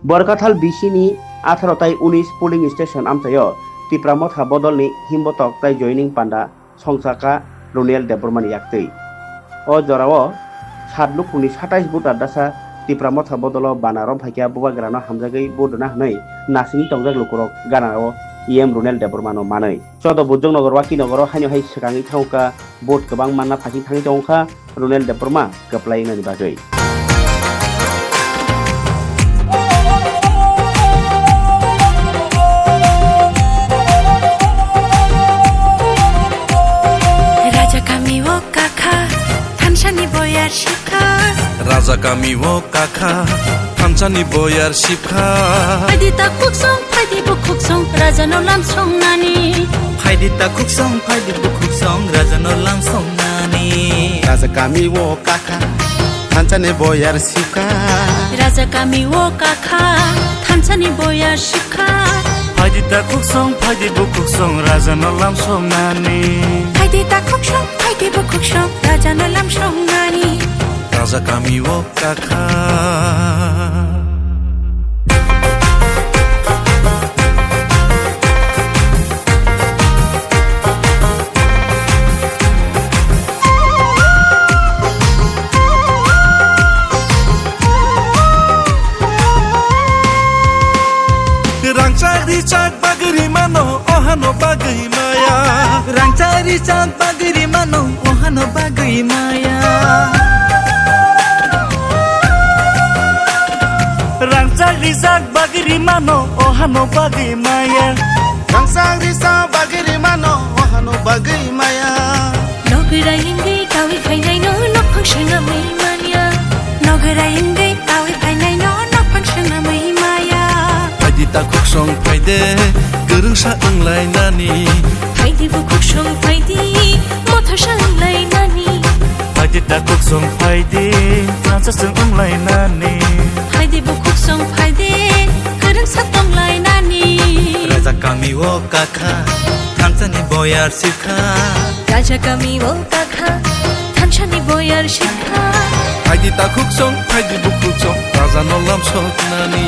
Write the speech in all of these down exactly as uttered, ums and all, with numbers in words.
Borkathal B C ni atharo tai unis polling station amchaio Tipra Motha bodolni Himbotok tai Joining Panda songchakha Runel Debbarmani yaktwi. O jorao sat lukhungni satais voter dasa Tipra Motha bodolo bana romphaikha bubagrano hamjagwi vote rwna hwnwi nasingwi tongjak lukurok ganao E M Runel Debbarmano manwi. Chodo Bujong Nogor, Waki Nogoro haino hai swkangwi thangkha, vote kwbang manna phaiching thangwi tongkha Runel Debbarma kwplai wngnani bagwi. Raja kami o kakha, thansani boyar shikha. Raja kami o kakha, thansani boyar shikha. Phaidi ta khuksong, phaidi bukhuksong, raja no lam songnani. Phaidi ta khuksong, phaidi bukhuksong, raja no lam songnani. Raja kami o kakha, thansani boyar shikha. Raja kami o kakha, thansani boyar shikha. Phaidi ta khuksong, phaidi bukhuksong, raja no lam songnani. Phaidi ta khuksong, phaidi bukhuksong, raja no lam songnani. Raja kami o kakha. Rangchak richak bagwi rimano, ohano bagwi maya. Rangchak richak bagwi rimano, ohano bagwi maya. Rangchak richak bagwi rimano, ohano bagwi maya. Rangchak richak bagwi rimano, ohano bagwi maya. Nogwrai wngwi kawi phainaino nokhang swnamwi manya. Nogwrai wngwi kawi phainaino nokhang swnamwi maya. Phaidi ta khuksong phaide, kwrwngsa wnglainani. Phaidi bukhuksong phaidi, mothosa wnglainani. Phaidi ta khuksong phaidi, thansasong wnglainani. Phaidi bukhuksong phaidi, kwrwngsa tonglainani. Raja kami o kakha, thansani boyar shikha. Raja kami o kakha, thansani boyar shikha. Phaidi ta khuksong, phaidi bukhuksong, raja no lam songnani.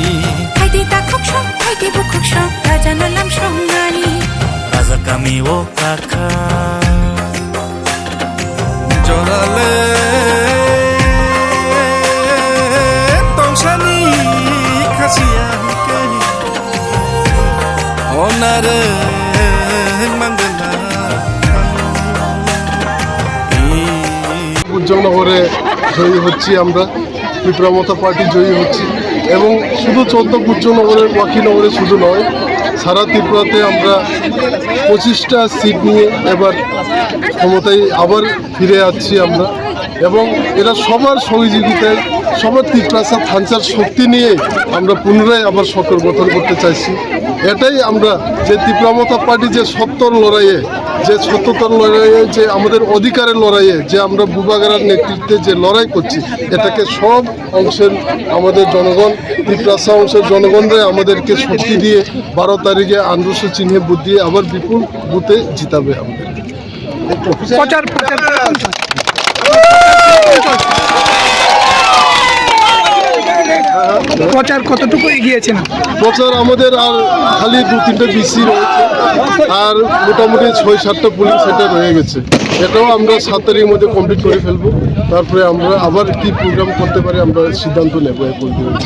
Phaidi ta khuksong, phaidi bukhuksong, raja no lam songnani. Raja kami o kakha. Jorale tongsani khasiya hwnkhe onare mangala. বুজনগরে জয়ী হচ্ছি আমরা। ত্রিপুরা মথা পার্টি জয়ী হচ্ছে এবং শুধু চোদ্দ বুজনগরের, ওয়াকিনগরে শুধু নয়, সারা ত্রিপুরাতে আমরা পঁচিশটা সিট নিয়ে এবার ক্ষমতায় আবার ফিরে আসছি আমরা। এবং এরা সবার সহযোগিতায়, সবার তিপ্রাসা থানচার শক্তি নিয়ে আমরা পুনরায় আবার সরকার গঠন করতে চাইছি। এটাই আমরা, যে ত্রিপুরা মথা পার্টি যে সত্যর লড়াইয়ে, যে সত্যতার লড়াইয়ে, যে আমাদের অধিকারের লড়াইয়ে, যে আমরা বুবাগারার নেতৃত্বে যে লড়াই করছি, এটাকে সব অংশের আমাদের জনগণ, তিপ্রাসা অংশের জনগণরা আমাদেরকে শক্তি দিয়ে বারো তারিখে আন্দোলন চিহ্নে ভোট দিয়ে আবার বিপুল ভোটে জিতাবে আমাদের। প্রচার, প্রচার কিরকম চলছে? প্রচার কতটুকু এগিয়েছে না? প্রচার আমাদের আর খালি দু তিনটে বিসি রয়েছে, আর মোটামুটি ছয় সাতটা পোলিং সেন্টার রয়ে গেছে। এটাও আমরা সাত তারিখের মধ্যে কমপ্লিট করে ফেলবো। তারপরে আমরা আবার কি প্রোগ্রাম করতে পারি, আমরা সিদ্ধান্ত নেবো এই পর্যন্ত।